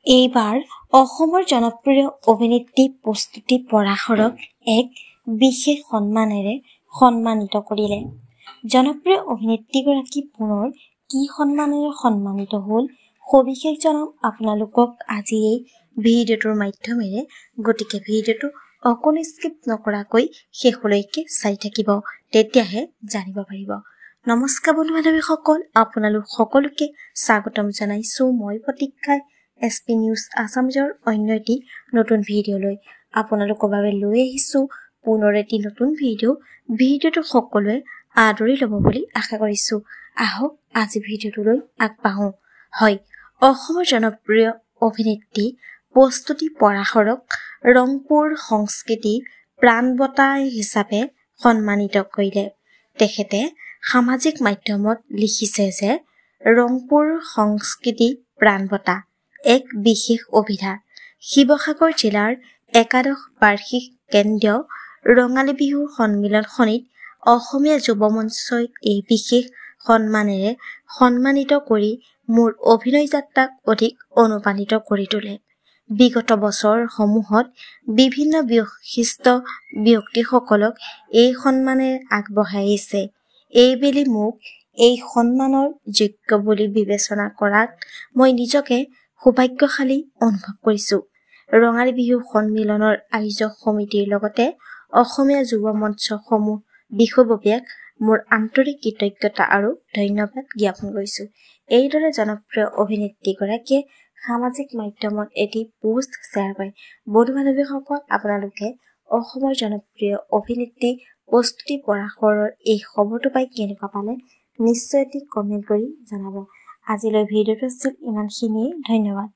এইবাৰ অসমৰ জনপ্ৰিয় অভিনেত্ৰী প্ৰস্তুতি পৰাশৰক এক বিশেষ সন্মানেৰে সন্মানিত কৰিলে। জনপ্ৰিয় অভিনেত্ৰীগৰাকী পুনৰ কি সন্মানেৰে সন্মানিত হ'ল সবিশেষ জনাম আপোনালোকক আজি এই ভিডিঅ'টোৰ মাধ্যমেৰে। গতিকে ভিডিঅ'টো অকণো স্কিপ নকৰাকৈ শেষলৈকে চাই থাকিব, তেতিয়াহে জানিব পাৰিব। নমস্কাৰ বন্ধু বান্ধৱীসকল, আপোনালোক সকলোকে স্বাগতম জনাইছোঁ মই প্ৰতীক্ষাই এছ পি নিউজ আছামিজৰ অন্য এটি নতুন ভিডিঅ'লৈ। আপোনালোকৰ বাবে লৈ আহিছোঁ পুনৰ এটি নতুন ভিডিঅ'। ভিডিঅ'টো সকলোৱে আদৰি ল'ব বুলি আশা কৰিছোঁ। আহক আজি ভিডিঅ'টোলৈ আগবাঢ়োঁ। হয়, অসমৰ জনপ্ৰিয় অভিনেত্ৰী প্ৰস্তুতি পৰাশৰক ৰংপুৰ সংস্কৃতি প্ৰাণ বঁটা হিচাপে সন্মানিত কৰিলে। তেখেতে সামাজিক মাধ্যমত লিখিছে যে ৰংপুৰ সংস্কৃতি প্ৰাণ বঁটা এক বিশেষ অভিধা। শিৱসাগৰ জিলাৰ একাদশ বাৰ্ষিক কেন্দ্ৰীয় ৰঙালী বিহু সন্মিলনখনিত অসমীয়া যুৱ মঞ্চই এই বিশেষ সন্মানেৰে সন্মানিত কৰি মোৰ অভিনয় যাত্ৰাক অধিক অনুপ্ৰাণিত কৰি তোলে। বিগত বছৰসমূহত বিভিন্ন বিশিষ্ট ব্যক্তিসকলক এই সন্মানেৰে আগবঢ়াই আহিছে। এইবেলি মোক এই সন্মানৰ যোগ্য বুলি বিবেচনা কৰাত মই নিজকে সৌভাগ্যশালী অনুভৱ কৰিছোঁ। ৰঙালী বিহু সন্মিলনৰ আয়োজক সমিতিৰ লগতে অসমীয়া যুৱ মঞ্চসমূহ বিষয়ববীয়াক মোৰ আন্তৰিক কৃতজ্ঞতা আৰু ধন্যবাদ জ্ঞাপন কৰিছোঁ। এইদৰে জনপ্ৰিয় অভিনেত্ৰীগৰাকীয়ে সামাজিক মাধ্যমত এটি পোষ্ট শ্বেয়াৰ কৰে। বন্ধু বান্ধৱীসকল, আপোনালোকে অসমৰ জনপ্ৰিয় অভিনেত্ৰী প্ৰস্তুতি পৰাশৰৰ এই খবৰটো পাই কেনেকুৱা পালে নিশ্চয় এটি কমেণ্ট কৰি জনাব। আজিলৈ ভিডিঅ'টো আছিল ইমানখিনিয়েই, ধন্যবাদ।